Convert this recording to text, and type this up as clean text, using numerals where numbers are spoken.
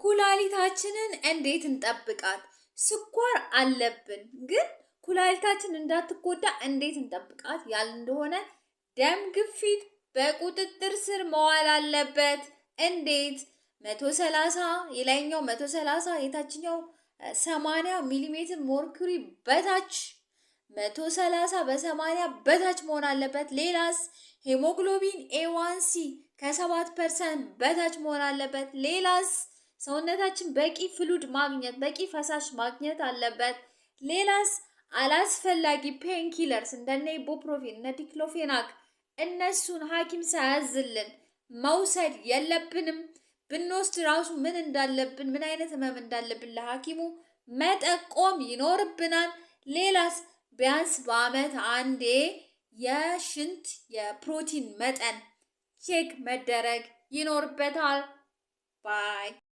ኩላሊታችንን እንዴት እንጠብቃት? ስኳር አለብን ግን ኩላሊታችን እንዳትጎዳ እንዴት እንጠብቃት ያል እንደሆነ ደም ግፊት በቁጥጥር ስር መዋል አለበት። እንዴት? 130 የላይኛው 130 የታችኛው 80 ሚሊሜትር ሜርኩሪ በታች፣ 130 በ80 በታች መሆን አለበት። ሌላስ hemoglobin A1C ከ7% በታች መሆን አለበት። ሌላስ ሰውነታችን በቂ fluid ማግኘት፣ በቂ ፈሳሽ ማግኘት አለበት። ሌላስ አላስፈላጊ painkillers እንደነ ibuprofen፣ እነ diclofenac እነሱን ሐኪም ሳያዝልን መውሰድ የለብንም። ብንወስድ ራሱ ምን እንዳለብን፣ ምን አይነት ህመም እንዳለብን ለሐኪሙ መጠቆም ይኖርብናል። ሌላስ ቢያንስ በአመት አንዴ የሽንት የፕሮቲን መጠን check መደረግ ይኖርበታል። Bye.